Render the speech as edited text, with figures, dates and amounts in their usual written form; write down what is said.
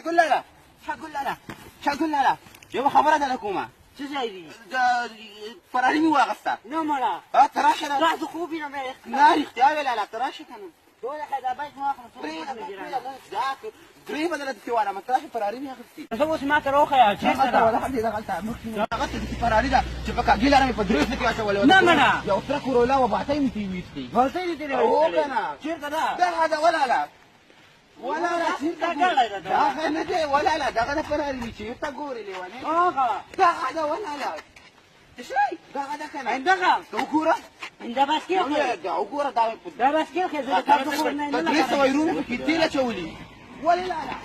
شاګل لالا، شاګل لالا، شاګل لالا، یوه خبره درته کومه. څه ځای دی؟ د فراري مې واخیسته. نه مړه. ته راشه. تاسو خوب وینم. نه، رښتیا ویې لالا، ته راشه که نه. ټوله دا باید مې واخلم. پرېږده، درې بدله دې والا، ته راشه، فراري مې اخیستې. زه اوس ما ته راوښیه، چېرته ده؟ ولا دې دغلته مخکې هغه ته فراري ده چې په کاږي لاره مې په درې سکې اچولې. نه مړه. یو ترک ورولا وه، باټۍ مې ترې ویستې. غلطۍ دې ترې؟ هو که نه؟ چېرته ده؟ دغه ده ولاله، ولاله، چېرته؟ دا ګاډی ده. دغه نه دی ولاله، دغه د فراري مې. چېرته ګورې لیونی؟ هغه دغه ده ولاله، دغه ده که نه؟ دغه. ته وګوره. دا باسکیل خو. دا وګوره، دا دا باسکیل خو زه د کار خو نه. په 300 یورو مې پکې تېل اچولي، ولې لاله؟